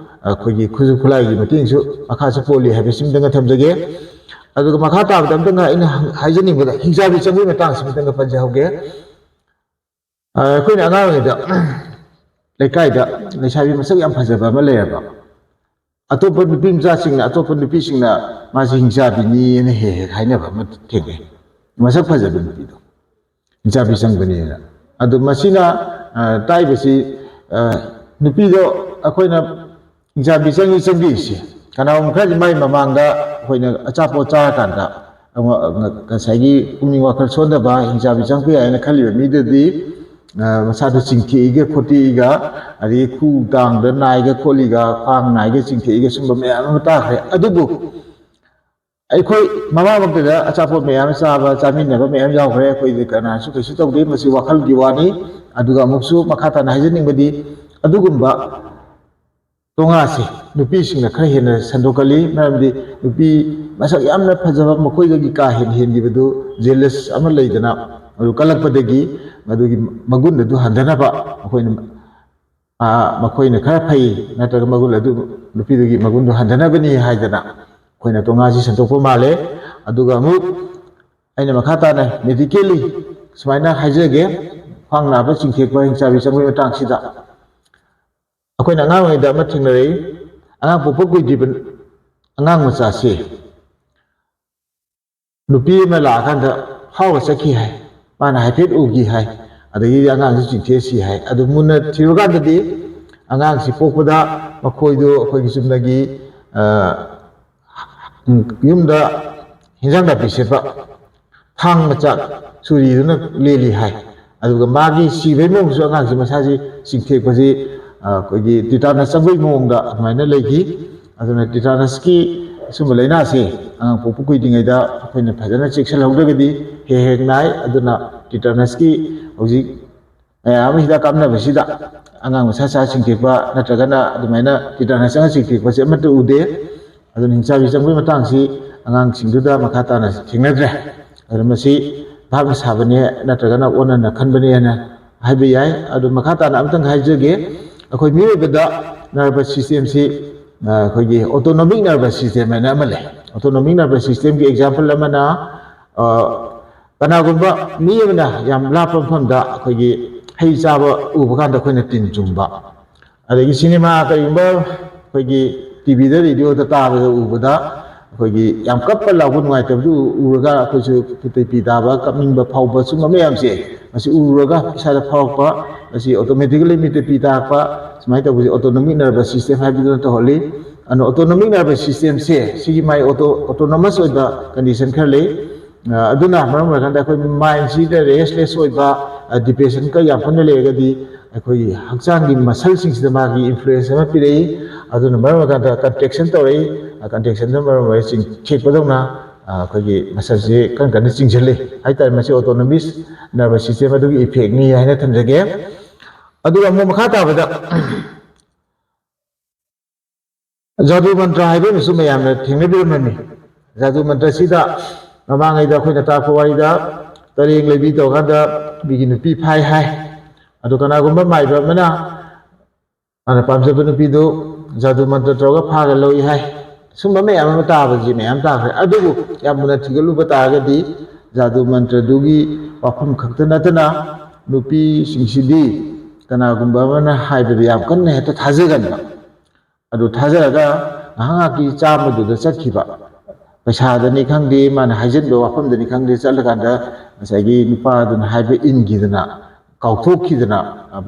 ꯑꯩꯈꯣꯏꯒꯤ ꯈꯨꯠꯁꯨ ꯈꯨꯠꯂꯥꯏꯒꯤ ꯃꯇꯦꯡꯁꯨ ꯃꯈꯥꯁꯨ ꯄꯣꯜꯂꯤ ꯍꯥꯏꯕꯁꯤꯃꯇꯪꯒ ꯊꯝꯖꯒꯦ꯫ ꯑꯗꯨꯒ ꯃꯈꯥ ꯇꯥꯕꯗ ꯑꯝꯇꯪꯒ ꯑꯩꯅ ꯍꯪ-, ꯍꯥꯏꯖꯅꯤꯡꯕꯗ ꯍꯤꯡꯆꯥꯕꯤ ꯆꯪꯕꯒꯤ ꯃꯇꯥꯡꯁꯤꯃꯇꯪꯒ ꯄꯟꯖꯍꯧꯒꯦ꯫ ꯑ, ꯑꯩꯈꯣꯏꯅ ꯑꯉꯥꯡ ꯑꯣꯏꯔꯤꯉꯩꯗ ꯂꯩꯀꯥꯏꯗ ꯂꯩꯁꯥꯕꯤ ꯃꯁꯛ ꯌꯥꯝ ꯐꯖꯕ ꯑꯃ ꯂꯩꯔꯕ꯫ ꯑꯇꯣꯞꯄ ꯅꯨꯄꯤ ꯃꯆꯥꯁꯤꯡꯅ, ꯑꯇꯣꯞꯄ ꯅꯨꯄꯤꯁꯤꯡꯅ ꯃꯥꯁꯤ ꯍꯤꯡꯆꯥꯕꯤꯅꯤꯅ ꯍꯦꯛ ꯍꯦꯛ ꯍꯥꯏꯅꯕ ꯑꯃ ꯊꯦꯡꯅꯩ, ꯃꯁꯛ ꯐꯖꯕ ꯅꯨꯄꯤꯗꯣ꯫ ꯍꯤꯡꯆꯥꯕꯤ ꯆꯪꯕꯅꯦꯅ꯫ ꯑꯗꯨ ꯃꯁꯤꯅ, ꯑ, ꯇꯥꯛꯏꯕꯁꯤ, ꯑ, ꯅꯨꯄꯤꯗꯣ ꯑꯩꯈꯣꯏꯅ ꯍꯤꯡꯆꯥꯕꯤ ꯆꯪꯉꯤ ꯆꯪꯕꯤꯁꯦ, ꯀꯅꯥꯒꯨꯝꯕ ꯈꯔꯗꯤ ꯃꯥꯏ ꯃꯃꯥꯡꯗ ꯑꯩꯈꯣꯏꯅ ꯑꯆꯥꯄꯣꯠ ꯆꯥꯔꯀꯥꯟꯗ ꯑꯃ, ꯉ-, ꯉꯁꯥꯏꯒꯤ ꯄꯨꯛꯅꯤꯡ ꯋꯥꯈꯜ ꯁꯣꯟꯊꯕ, ꯍꯤꯡꯆꯥꯕꯤ ꯆꯪꯕ ꯌꯥꯏꯅ ꯈꯜꯂꯤꯕ ꯃꯤꯗꯨꯗꯤ, ꯑ, ꯃꯁꯥꯗ ꯆꯤꯡꯊꯦꯛꯏꯒ ꯈꯣꯠꯇꯦꯛꯏꯒ, ꯑꯗꯒꯤ ꯈꯨ ꯇꯥꯡꯗ ꯅꯥꯏꯒ ꯈꯣꯠꯂꯤꯒ, ꯈ꯭ꯋꯥꯡ ꯅꯥꯏꯒ ꯆꯤꯡꯊꯦꯛꯏꯒ, ꯁꯨꯝꯕ ꯃꯌꯥꯝ ꯑꯃ ꯇꯥꯈ꯭ꯔꯦ꯫ ꯑꯗꯨꯕꯨ ꯑꯩꯈꯣꯏ ꯃꯃꯥꯃꯛꯇꯗ ꯑꯆꯥꯄꯣꯠ ꯃꯌꯥꯝ ꯆꯥꯕ, ꯆꯥꯃꯤꯟꯅꯕ ꯃꯌꯥꯝ ꯌꯥꯎꯈ꯭ꯔꯦ꯫ ꯑꯩꯈꯣꯏꯗꯤ ꯀꯅꯥꯁꯨ ꯀꯩꯁꯨ ꯇꯧꯗꯦ, ꯃꯁꯤ ꯋꯥꯈꯜꯒꯤ ꯋꯥꯅꯤ꯫ ꯑꯗꯨꯒ ꯑꯃꯨꯛꯁꯨ ꯃꯈꯥ ꯇꯥꯅ ꯍꯥꯏꯖꯅꯤꯡꯕꯗꯤ, ꯑꯗꯨꯒꯨꯝꯕ ꯇꯣꯉꯥꯁꯦ ꯅꯨꯄꯤꯁꯤꯡꯅ ꯈꯔ ꯍꯦꯟꯅ ꯁꯟꯗꯣꯛꯀꯜꯂꯤ꯫ ꯃꯔꯝꯗꯤ ꯅꯨꯄꯤ ꯃꯁꯛ ꯌꯥꯝꯅ ꯐꯖꯕ, ꯃꯈꯣꯏꯗꯒꯤ ꯀꯥ ꯍꯦꯟꯅ ꯍꯦꯟꯈꯤꯕꯗꯨ, ꯖꯦꯂꯁ ꯑꯃ ꯂꯩꯗꯅ, ꯑꯗꯨ ꯀꯜꯂꯛꯄꯗꯒꯤ ꯃꯗꯨꯒꯤ ꯃꯒꯨꯟ ꯑꯗꯨ ꯍꯟꯊꯅꯕ ꯃꯈꯣꯏꯅ, ꯑ, ꯃꯈꯣꯏꯅ ꯈꯔ ꯐꯩ ꯅꯠꯇ꯭ꯔꯒ ꯃꯒꯨꯟ ꯑꯗꯨ, ꯅꯨꯄꯤꯗꯨꯒꯤ ꯃꯒꯨꯟꯗꯨ ꯍꯟꯊꯅꯕꯅꯤ ꯍꯥꯏꯗꯅ ꯑꯩꯈꯣꯏꯅ ꯇꯣꯉꯥꯁꯤ ꯁꯟꯗꯣꯛꯄ ꯃꯥꯜꯂꯦ꯫ ꯑꯗꯨꯒ ꯑꯃꯨꯛ ꯑꯩꯅ ꯃꯈꯥ ꯇꯥꯅ medically ꯁꯨꯃꯥꯏꯅ ꯍꯥꯏꯖꯒꯦ, ꯈ꯭ꯋꯥꯡ ꯅꯥꯕ, ꯆꯤꯡꯊꯦꯛꯄ, ꯍꯤꯡꯆꯥꯕꯤ ꯆꯪꯕꯒꯤ ꯃꯇꯥꯡꯁꯤꯗ꯫ ꯑꯩꯈꯣꯏꯅ ꯑꯉꯥꯡ ꯑꯣꯏꯔꯤꯉꯩꯗ ꯑꯃ ꯊꯦꯡꯅꯔꯛꯏ꯫ ꯑꯉꯥꯡ ꯄꯣꯛꯄ ꯀꯨꯏꯗ꯭ꯔꯤꯕ ꯑꯉꯥꯡ ꯃꯆꯥꯁꯤ ꯅꯨꯄꯤ ꯑꯃ ꯂꯥꯛꯑꯀꯥꯟꯗ ꯐꯥꯎꯔ ꯆꯠꯈꯤ ꯍꯥꯏ, ꯃꯥꯅ ꯍꯥꯏꯐꯦꯠ ꯎꯈꯤ ꯍꯥꯏ, ꯑꯗꯒꯤꯗꯤ ꯑꯉꯥꯡꯁꯤ ꯆꯤꯡꯊꯦꯛ ꯁꯤ ꯍꯥꯏ꯫ ꯑꯗꯨ ꯃꯨꯟꯅ ꯊꯤꯔꯨꯀꯥꯟꯗꯗꯤ ꯑꯉꯥꯡꯁꯤ ꯄꯣꯛꯄꯗ ꯃꯈꯣꯏꯗꯨ ꯑꯩꯈꯣꯏꯒꯤ ꯆꯨꯝꯅꯒꯤ, ꯑ, ꯎꯝ, ꯌꯨꯝꯗ ꯍꯤꯟꯖꯥꯡ ꯅꯥꯄꯤ ꯁꯦꯠꯄ ꯊꯥꯡ ꯃꯆꯥ, ꯆꯨꯔꯤꯗꯨꯅ ꯂꯦꯜꯂꯤ ꯍꯥꯏ꯫ ꯑꯗꯨꯒ ꯃꯥꯒꯤ ꯁꯤꯕꯒꯤ ꯃꯑꯣꯡꯁꯨ, ꯑꯉꯥꯡꯁꯤ ꯃꯁꯥꯁꯤ ꯆꯤꯡꯊꯦꯛꯄꯁꯤ, ꯑ, ꯑꯩꯈꯣꯏꯒꯤ tetanus ꯆꯪꯕꯒꯤ ꯃꯑꯣꯡꯗ ꯑꯗꯨꯃꯥꯏꯅ ꯂꯩꯈꯤ꯫ ꯑꯗꯨꯅ tetanusꯀꯤ ꯁꯨꯝꯕ ꯂꯥꯏꯅꯥꯁꯦ ꯑꯉꯥꯡ ꯄꯣꯛꯄ ꯀꯨꯏꯗ꯭ꯔꯤꯉꯩꯗ ꯑꯩꯈꯣꯏꯅ ꯐꯖꯅ ꯆꯦꯛꯁꯤꯜꯍꯧꯗ꯭ꯔꯒꯗꯤ ꯍꯦꯛ ꯍꯦꯛ ꯅꯥꯏ꯫ ꯑꯗꯨꯅ tetanusꯀꯤ ꯍꯧꯖꯤꯛ ꯃꯌꯥꯝ ꯑꯃ ꯍꯤꯗꯥꯛ ꯀꯥꯞꯅꯕꯁꯤꯗ ꯑꯉꯥꯡ ꯃꯁꯥ ꯁꯥ ꯆꯤꯡꯊꯦꯛꯄ ꯅꯠꯇ꯭ꯔꯒꯅ ꯑꯗꯨꯃꯥꯏꯅ tetanus ꯆꯪꯉ ꯆꯤꯡꯊꯦꯛꯄꯁꯦ ꯑꯃꯠꯇ ꯎꯗꯦ꯫ ꯑꯗꯨꯅ ꯍꯤꯡꯆꯥꯕꯤ ꯆꯪꯕꯒꯤ ꯃꯇꯥꯡꯁꯤ ꯑꯉꯥꯡꯁꯤꯡꯗꯨꯗ ꯃꯈꯥ ꯇꯥꯅ ꯊꯦꯡꯅꯗ꯭ꯔꯦ꯫ ꯑꯗꯨꯅ ꯃꯁꯤ ꯚꯥꯞꯅ ꯁꯥꯕꯅꯦ ꯅꯠꯇ꯭ꯔꯒꯅ ꯑꯣꯟꯅꯅ ꯈꯟꯕꯅꯦ ꯍꯥꯏꯅ ꯍꯥꯏꯕ ꯌꯥꯏ꯫ ꯑꯗꯨ ꯃꯈꯥ ꯇꯥꯅ ꯑꯃꯇꯪ ꯍꯥꯏꯖꯒꯦ꯫ ꯑꯩꯈꯣꯏ ꯃꯤꯑꯣꯏꯕꯗ nervous systemꯁꯤ, ꯑ, ꯑꯩꯈꯣꯏꯒꯤ autonomic nervous system ꯍꯥꯏꯅ ꯑꯃ ꯂꯩ꯫ Autonomic nervous systemꯒꯤ example ꯑꯃꯅ, ꯑ, ꯀꯅꯥꯒꯨꯝꯕ ꯃꯤ ꯑꯃꯅ ꯌꯥꯝ ꯂꯥꯞꯄ ꯃꯐꯝꯗ ꯑꯩꯈꯣꯏꯒꯤ ꯍꯩ ꯆꯥꯕ ꯎꯕ ꯀꯥꯟꯗ ꯑꯩꯈꯣꯏꯅ ꯇꯤꯟ ꯆꯨꯝꯕ, ꯑꯗꯒꯤ ꯁꯤꯅꯦꯃꯥ ꯀꯔꯤꯒꯨꯝꯕ ꯑꯩꯈꯣꯏꯒꯤ ꯇꯤꯚꯤꯗ, ꯔꯦꯗꯤꯑꯣꯗ ꯇꯥꯕꯗ ꯎꯕꯗ ꯑꯩꯈꯣꯏꯒꯤ ꯌꯥꯝ ꯀꯞꯄ ꯂꯥꯎꯕ ꯅꯨꯡꯉꯥꯏꯇꯕꯗꯨ ꯎꯔꯒ ꯑꯩꯈꯣꯏꯁꯨ ꯐꯤꯇꯩ ꯄꯤ ꯇꯥꯕ, ꯀꯞꯅꯤꯡꯕ ꯐꯥꯎꯕ, ꯁꯨꯝꯕ ꯃꯌꯥꯝꯁꯦ ꯃꯁꯤ ꯎꯔꯨꯔꯒ ꯏꯁꯥꯗ ꯐꯥꯎꯔꯛꯄ, ꯃꯁꯤ ꯑꯣꯇꯣꯃꯦꯇꯤꯀꯦꯂꯤ ꯃꯤꯠꯇ ꯄꯤ ꯇꯥꯔꯛꯄ, ꯁꯨꯃꯥꯏꯅ ꯇꯧꯕꯁꯦ ꯑꯣꯇꯣꯅꯣꯃꯤꯛ ꯅꯔꯚꯁ ꯁꯤꯁꯇꯦꯝ ꯍꯥꯏꯕꯗꯨꯅ ꯇꯧꯍꯜꯂꯤ꯫ ꯑꯗꯨꯅ ꯑꯣꯇꯣꯅꯣꯃꯤꯛ ꯅꯔꯚꯁ ꯁꯤꯁꯇꯦꯝꯁꯦ ꯁꯤꯒꯤ ꯃꯥꯏ ꯑꯣꯇꯣ ꯑꯣꯇꯣꯅꯣꯃꯁ ꯑꯣꯏꯕ ꯀꯟꯗꯤꯁꯟ ꯈꯔ ꯂꯩ꯫ ꯑ, ꯑꯗꯨꯅ ꯃꯔꯝ ꯑꯣꯏꯔꯀꯥꯟꯗ ꯑꯩꯈꯣꯏ ꯃꯥꯏꯟꯁꯤꯗ ꯔꯦꯁꯂꯦꯁ ꯑꯣꯏꯕ, ꯗꯤꯄ꯭ꯔꯦꯁꯟꯒ ꯌꯥꯝ ꯀꯟꯅ ꯂꯩꯔꯒꯗꯤ ꯑꯩꯈꯣꯏꯒꯤ ꯍꯛꯆꯥꯡꯒꯤ ꯃꯁꯜꯁꯤꯡꯁꯤꯗ ꯃꯥꯒꯤ ꯏꯟꯐ꯭ꯂꯨꯌꯦꯟꯁ ꯑꯃ ꯄꯤꯔꯛꯏ꯫ ꯑꯗꯨꯅ ꯃꯔꯝ ꯑꯣꯏꯔꯀꯥꯟꯗ ꯀꯟꯇ꯭ꯔꯦꯛꯁꯟ ꯇꯧꯔꯛꯏ꯫ ꯀꯟꯇ꯭ꯔꯦꯛꯁꯟꯗꯨꯅ ꯃꯔꯝ ꯑꯣꯏꯔꯒ ꯆꯤꯡ ꯊꯦꯛꯄꯗꯧꯅ, ꯑ, ꯑꯩꯈꯣꯏꯒꯤ ꯃꯁꯜꯁꯤ ꯀꯟ ꯀꯟꯅ ꯆꯤꯡꯁꯤꯜꯂꯤ ꯍꯥꯏꯇꯥꯔꯦ꯫ ꯃꯁꯤ ꯑꯣꯇꯣꯅꯣꯃꯤꯛ ꯅꯔꯚꯁ ꯁꯤꯁꯇꯦꯝ ꯑꯗꯨꯒꯤ ꯏꯐꯦꯛꯅꯤ ꯍꯥꯏꯅ ꯊꯝꯖꯒꯦ꯫ ꯑꯗꯨꯒ ꯑꯃꯨꯛ ꯃꯈꯥ ꯇꯥꯕꯗ ꯖꯥꯗꯨ ꯃꯟꯇ꯭ꯔ ꯍꯥꯏꯕ ꯑꯃꯁꯨ ꯃꯌꯥꯝꯅ ꯊꯦꯡꯅꯕꯤꯔꯝꯃꯅꯤ꯫ ꯖꯥꯗꯨ ꯃꯟꯇ꯭ꯔꯁꯤꯗ ꯃꯃꯥꯡꯉꯩꯗ ꯑꯩꯈꯣꯏꯅ ꯇꯥꯛꯄ ꯋꯥꯔꯤꯗ ꯇꯔꯦꯡ ꯂꯩꯕꯤ ꯇꯧꯔꯀꯥꯟꯗ ꯃꯤꯒꯤ ꯅꯨꯄꯤ ꯐꯥꯏ ꯍꯥꯏ꯫ ꯑꯗꯨ ꯀꯅꯥꯒꯨꯝꯕ ꯃꯥꯏꯕ ꯑꯃꯅ ꯃꯥꯅ ꯄꯥꯝꯖꯕ ꯅꯨꯄꯤꯗꯨ ꯖꯥꯗꯨ ꯃꯟꯇ꯭ꯔ ꯇꯧꯔꯒ ꯐꯥꯒ ꯂꯧꯏ ꯍꯥꯏ꯫ ꯁꯨꯝꯕ ꯃꯌꯥꯝ ꯑꯃ ꯇꯥꯕꯁꯤ ꯃꯌꯥꯝ ꯇꯥꯈ꯭ꯔꯦ꯫ ꯑꯗꯨꯕꯨ ꯌꯥꯝ ꯃꯨꯟꯅ ꯊꯤꯒꯠꯂꯨꯕ ꯇꯥꯔꯒꯗꯤ ꯖꯥꯗꯨ ꯃꯟꯇ꯭ꯔꯗꯨꯒꯤ ꯋꯥꯐꯝ ꯈꯛꯇ ꯅꯠꯇꯅ ꯅꯨꯄꯤꯁꯤꯡꯁꯤꯗꯤ ꯀꯅꯥꯒꯨꯝꯕ ꯑꯃꯅ ꯍꯥꯏꯕꯗ ꯌꯥꯝ ꯀꯟꯅ ꯍꯦꯛꯇ ꯊꯥꯖꯒꯟꯕ꯫ ꯑꯗꯨ ꯊꯥꯖꯔꯒ ꯉꯥꯏꯍꯥꯛ ꯉꯥꯏꯍꯥꯛꯀꯤ ꯆꯥꯝꯕꯗꯨꯗ ꯆꯠꯈꯤꯕ꯫ ꯄꯩꯁꯥꯗꯅꯤ ꯈꯪꯗꯦ, ꯃꯥꯅ ꯍꯥꯏꯖꯤꯟꯕ ꯋꯥꯐꯝꯗꯅꯤ ꯈꯪꯗꯦ, ꯆꯠꯂꯀꯥꯟꯗ ꯉꯁꯥꯏꯒꯤ ꯅꯨꯄꯥꯗꯨꯅ ꯍꯥꯏꯕ ꯏꯟꯈꯤꯗꯅ, ꯀꯥꯎꯊꯣꯛꯈꯤꯗꯅ,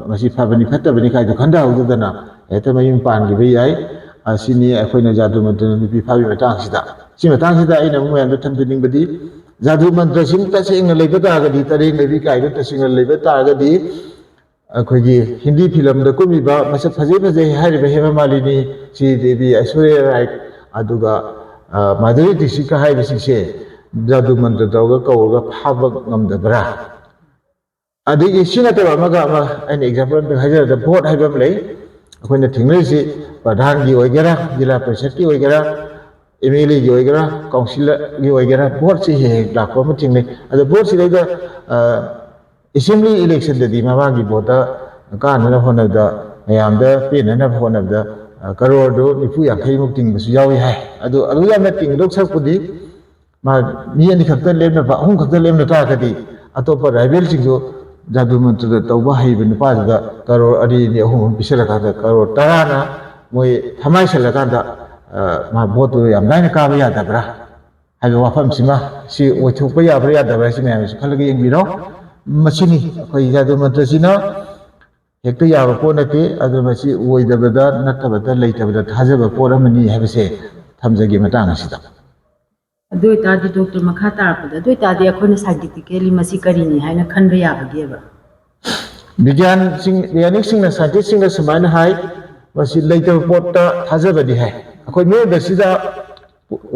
ꯃꯁꯤ ꯐꯕꯅꯤ ꯐꯠꯇꯕꯅꯤ ꯀꯥꯏꯗꯣ ꯈꯟꯊꯍꯧꯗꯗꯅ ꯍꯦꯛꯇ ꯃꯌꯨꯝ ꯄꯥꯟꯈꯤꯕ ꯌꯥꯏ꯫ ꯑꯁꯤꯅꯤ ꯑꯩꯈꯣꯏꯅ ꯖꯥꯗꯨ ꯃꯟꯇ꯭ꯔꯅ ꯅꯨꯄꯤ ꯐꯥꯕꯤ ꯃꯇꯥꯡꯁꯤꯗ꯫ ꯁꯤ ꯃꯇꯥꯡꯁꯤꯗ ꯑꯩꯅ ꯑꯃꯨꯛ ꯃꯌꯥꯝꯗ ꯊꯝꯖꯅꯤꯡꯕꯗꯤ, ꯖꯥꯗꯨ ꯃꯟꯇ꯭ꯔꯁꯤꯡ ꯇꯁꯦꯡꯅ ꯂꯩꯕ ꯇꯥꯔꯒꯗꯤ, ꯇꯔꯦꯡ ꯂꯩꯕꯤ ꯀꯥꯏꯗꯣ ꯇꯁꯦꯡꯅ ꯂꯩꯕ ꯇꯥꯔꯒꯗꯤ, ꯑꯩꯈꯣꯏꯒꯤ ꯍꯤꯟꯗꯤ ꯐꯤꯂꯝꯗ ꯀꯨꯝꯃꯤꯕ ꯃꯁꯛ ꯐꯖꯩ ꯐꯖꯩ ꯍꯥꯏꯔꯤꯕ ꯍꯦꯃ ꯃꯥꯂꯤꯅꯤ, ꯁ꯭ꯔꯤ ꯗꯦꯕꯤ, ꯑꯥꯏꯁꯣꯔꯤꯌꯥ ꯔꯥꯏ, ꯑꯗꯨꯒ, ꯑ, ꯃꯥꯙꯨꯔꯤ ꯗꯤꯛꯁꯤꯠꯀ ꯍꯥꯏꯔꯤꯕꯁꯤꯡꯁꯦ ꯖꯥꯗꯨ ꯃꯟꯇ꯭ꯔ ꯇꯧꯔꯒ ꯀꯧꯔꯒ ꯐꯥꯕ ꯉꯝꯗꯕ꯭ꯔꯥ? ꯑꯗꯒꯤ ꯁꯤ ꯅꯠꯇꯕ ꯑꯃꯒ ꯑꯃ ꯑꯩꯅ ꯑꯦꯛꯖꯥꯝꯄꯜ ꯑꯝꯇꯪ ꯍꯥꯏꯖꯔꯕꯗ, ꯚꯣꯠ ꯍꯥꯏꯕ ꯑꯃ ꯂꯩ꯫ ꯑꯩꯈꯣꯏꯅ ꯊꯦꯡꯅꯔꯤꯁꯤ ꯄ꯭ꯔꯙꯥꯟꯒꯤ ꯑꯣꯏꯒꯦꯔꯥ, ꯖꯤꯂꯥ ꯄꯔꯤꯁꯠꯀꯤ ꯑꯣꯏꯒꯦꯔꯥ, ꯑꯦꯝ ꯑꯦꯜ ꯑꯦꯒꯤ ꯑꯣꯏꯒꯦꯔꯥ, ꯀꯥꯎꯟꯁꯤꯜꯒꯤ ꯑꯣꯏꯒꯦꯔꯥ, ꯚꯣꯠꯁꯤ ꯍꯦꯛ ꯍꯦꯛ ꯂꯥꯛꯄ ꯑꯃ ꯊꯦꯡꯅꯩ꯫ ꯑꯗꯣ ꯚꯣꯠꯁꯤꯗꯩꯗ, ꯑ, ꯑꯦꯁꯦꯝꯕ꯭ꯂꯤ ꯏꯂꯦꯛꯁꯟꯗꯗꯤ ꯃꯃꯥꯡꯒꯤ ꯚꯣꯠꯇ ꯀꯥꯅꯅꯕ ꯍꯣꯠꯅꯕꯗ ꯃꯌꯥꯝꯗ ꯄꯦꯟꯅꯅꯕ ꯍꯣꯠꯅꯕꯗ, ꯑ, ꯀꯔꯣꯔꯗꯨ ꯅꯤꯐꯨ ꯌꯥꯡꯈꯩꯃꯨꯛ ꯇꯤꯡꯕꯁꯨ ꯌꯥꯎꯏ ꯍꯥꯏ꯫ ꯑꯗꯨ, ꯑꯗꯨ ꯌꯥꯝꯅ ꯇꯤꯡꯒꯗꯧ ꯁꯔꯨꯛꯄꯨꯗꯤ ꯃꯥ ꯃꯤ ꯑꯅꯤꯈꯛꯇ ꯂꯦꯞꯅꯕ, ꯑꯍꯨꯝꯈꯛꯇ ꯂꯦꯞꯅ ꯇꯥꯔꯒꯗꯤ ꯑꯇꯣꯞꯄ ꯔꯥꯏꯕꯦꯜꯁꯤꯡꯗꯨ ꯖꯥꯗꯨ ꯃꯟꯇ꯭ꯔꯗ ꯇꯧꯕ ꯍꯩꯕ ꯅꯨꯄꯥꯗꯨꯗ ꯀꯔꯣꯔ ꯑꯅꯤ, ꯑꯅꯤ, ꯑꯍꯨꯝ, ꯑꯍꯨꯝ ꯄꯤꯁꯜꯂꯀꯥꯟꯗ ꯀꯔꯣꯔ ꯇꯔꯥꯅ ꯃꯣꯏ ꯊꯃꯥꯏꯁꯜꯂꯀꯥꯟꯗ ꯃꯥ ꯚꯣꯠꯇꯨ ꯌꯥꯝ ꯂꯥꯏꯅ ꯀꯥꯕ ꯌꯥꯗꯕ꯭ꯔꯥ ꯍꯥꯏꯕ ꯋꯥꯐꯝꯁꯤꯃ, ꯁꯤ ꯑꯣꯏꯊꯣꯛꯄ ꯌꯥꯕ꯭ꯔꯥ ꯌꯥꯗꯕ꯭ꯔꯥ ꯍꯥꯏꯁꯤ ꯃꯌꯥꯝꯅꯁꯨ ꯈꯜꯂꯒ ꯌꯦꯡꯕꯤꯔꯣ꯫ ꯃꯁꯤꯅꯤ ꯑꯩꯈꯣꯏ ꯖꯥꯗꯨ ꯃꯟꯇ꯭ꯔꯁꯤꯅ ꯍꯦꯛꯇ ꯌꯥꯕ ꯄꯣꯠ ꯅꯠꯇꯦ꯫ ꯑꯗꯨ ꯃꯁꯤ ꯑꯣꯏꯗꯕꯗ ꯅꯠꯇꯕꯗ ꯂꯩꯇꯕꯗ ꯊꯥꯖꯕ ꯄꯣꯠ ꯑꯃꯅꯤ ꯍꯥꯏꯕꯁꯦ ꯊꯝꯖꯒꯦ ꯃꯇꯥꯡ ꯑꯁꯤꯗ꯫ ꯑꯗꯨ ꯑꯣꯏꯇꯥꯔꯗꯤ ꯗꯣꯛꯇꯔ, ꯃꯈꯥ ꯇꯥꯔꯛꯄꯗ, ꯑꯗꯨ ꯑꯣꯏꯇꯥꯔꯗꯤ ꯑꯩꯈꯣꯏꯅ scientifically ꯃꯁꯤ ꯀꯔꯤꯅꯤ ꯍꯥꯏꯅ ꯈꯟꯕ ꯌꯥꯕꯒꯦꯕ? ꯕꯤꯒ꯭ꯌꯥꯟꯁꯤꯡ, ꯕꯤꯒ꯭ꯌꯥꯅꯤꯛꯁꯤꯡꯅ, ꯁꯥꯏꯟꯇꯤꯁꯁꯤꯡꯅ ꯁꯨꯃꯥꯏꯅ ꯍꯥꯏ, ꯃꯁꯤ ꯂꯩꯇꯕ ꯄꯣꯠꯇ ꯊꯥꯖꯕꯗꯤ ꯍꯥꯏ꯫ ꯑꯩꯈꯣꯏ ꯃꯤꯑꯣꯏꯕꯁꯤꯗ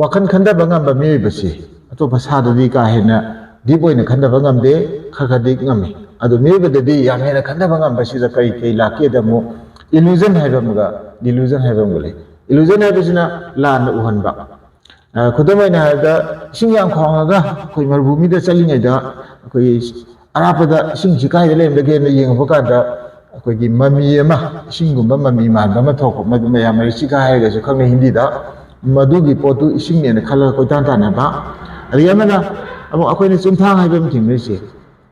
ꯋꯥꯈꯜ ꯈꯟꯊꯕ ꯉꯝꯕ ꯃꯤꯑꯣꯏꯕꯁꯤ ꯑꯇꯣꯞꯄ ꯁꯥꯗꯗꯤ ꯀꯥ ꯍꯦꯟꯅ ꯗꯤꯞ ꯑꯣꯏꯅ ꯈꯟꯊꯕ ꯉꯝꯗꯦ, ꯈꯔ ꯈꯔꯗꯤ ꯉꯝꯃꯤ꯫ ꯑꯗꯨ ꯃꯤꯑꯣꯏꯕꯗꯗꯤ ꯌꯥꯝ ꯍꯦꯟꯅ ꯈꯟꯊꯕ ꯉꯝꯕꯁꯤꯗ ꯀꯔꯤ ꯀꯔꯤ ꯂꯥꯛꯀꯦꯗ ꯑꯃꯨꯛ ꯏꯂꯨꯖꯟ ꯍꯥꯏꯕ ꯑꯃꯒ ꯗꯤꯂꯨꯖꯟ ꯍꯥꯏꯕ ꯑꯃꯒ ꯂꯩ꯫ ꯏꯂꯨꯖꯟ ꯍꯥꯏꯕꯁꯤꯅ ꯂꯥꯟꯅ ꯎꯍꯟꯕ꯫ ꯑ, ꯈꯨꯗꯝ ꯑꯣꯏꯅ ꯍꯥꯏꯔꯕꯗ, ꯏꯁꯤꯡ ꯌꯥꯝ ꯈꯥꯡꯉꯒ ꯑꯩꯈꯣꯏ ꯃꯔꯨꯚꯨꯃꯤꯗ ꯆꯠꯂꯤꯉꯩꯗ ꯑꯩꯈꯣꯏꯒꯤ ꯑꯔꯥꯞꯄꯗ ꯏꯁꯤꯡꯁꯤ ꯀꯥꯏꯗ ꯂꯩꯔꯝꯗꯒꯦꯅ ꯌꯦꯡꯉꯛꯄ ꯀꯥꯟꯗ ꯑꯩꯈꯣꯏꯒꯤ ꯃꯃꯤ ꯑꯃ, ꯏꯁꯤꯡꯒꯨꯝꯕ ꯃꯃꯤ ꯃꯥꯟꯕ ꯑꯃ ꯊꯣꯛꯄ, ꯃꯗꯨ ꯃꯌꯥꯝ ꯃꯔꯤꯆꯤꯀꯥ ꯍꯥꯏꯔꯒꯁꯨ ꯈꯪꯅꯩ ꯍꯤꯟꯗꯤꯗ꯫ ꯃꯗꯨꯒꯤ ꯄꯣꯠꯇꯨ ꯏꯁꯤꯡꯅꯦꯅ ꯈꯜꯂꯒ ꯀꯣꯏꯇꯥꯟ ꯇꯥꯟꯅꯕ꯫ ꯑꯗꯒꯤ ꯑꯃꯅ ꯑꯃꯨꯛ ꯑꯩꯈꯣꯏꯅ ꯆꯨꯝꯊꯥꯡ ꯍꯥꯏꯕ ꯑꯃ ꯊꯦꯡꯅꯔꯤꯁꯦ꯫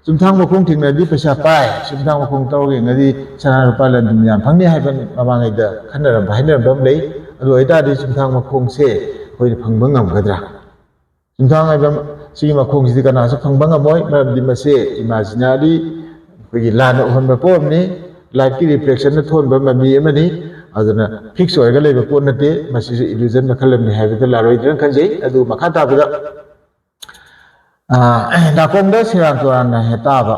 ꯆꯨꯝꯊꯥꯡ ꯃꯈꯣꯡ ꯊꯦꯡꯅꯔꯗꯤ ꯄꯩꯁꯥ ꯄꯥꯏ, ꯆꯨꯝꯊꯥꯡ ꯃꯈꯣꯡ ꯇꯧꯔꯒ ꯌꯦꯡꯉꯗꯤ ꯁꯅꯥ ꯂꯨꯄꯥ ꯂꯟ ꯊꯨꯝ ꯌꯥꯝ ꯐꯪꯅꯤ ꯍꯥꯏꯕ ꯃꯃꯥꯡꯉꯩꯗ ꯈꯟꯅꯔꯝꯕ ꯍꯥꯏꯅꯔꯝꯕ ꯑꯃ ꯂꯩ꯫ ꯑꯗꯨ ꯑꯣꯏꯇꯥꯔꯗꯤ ꯆꯨꯝꯊꯥꯡ ꯃꯈꯣꯡꯁꯦ ꯑꯩꯈꯣꯏꯅ ꯐꯪꯕ ꯉꯝꯒꯗ꯭ꯔꯥ? ꯆꯨꯝꯊꯥꯡ ꯍꯥꯏꯕ ꯁꯤꯒꯤ ꯃꯈꯣꯡꯁꯤꯗꯤ ꯀꯅꯥꯁꯨ ꯐꯪꯕ ꯉꯝꯃꯣꯏ, ꯃꯔꯝꯗꯤ ꯃꯁꯤ ꯏꯃꯥꯖꯤꯅꯥꯔꯤ, ꯑꯩꯈꯣꯏꯒꯤ ꯂꯥꯟꯅ ꯎꯍꯟꯕ ꯄꯣꯠ ꯑꯃꯅꯤ, ꯂꯥꯏꯠꯀꯤ ꯔꯤꯐ꯭ꯂꯦꯛꯁꯟꯅ ꯊꯣꯛꯍꯟꯕ ꯃꯃꯤ ꯑꯃꯅꯤ꯫ ꯑꯗꯨꯅ ꯐꯤꯛꯁ ꯑꯣꯏꯔꯒ ꯂꯩꯕ ꯄꯣꯠ ꯅꯠꯇꯦ, ꯃꯁꯤꯁꯨ ꯏꯂꯨꯖꯟ ꯃꯈꯜ ꯑꯃꯅꯤ ꯍꯥꯏꯕꯗ ꯂꯥꯜꯂꯣꯏꯗ꯭ꯔꯅ ꯈꯟꯖꯩ꯫ ꯑꯗꯨ ꯃꯈꯥ ꯇꯥꯕꯗ, ꯑꯥ, ꯅꯥꯀꯣꯡꯗ ꯁꯦꯔꯥꯟ ꯇꯨꯔꯥꯟꯅ ꯍꯦꯛ ꯇꯥꯕ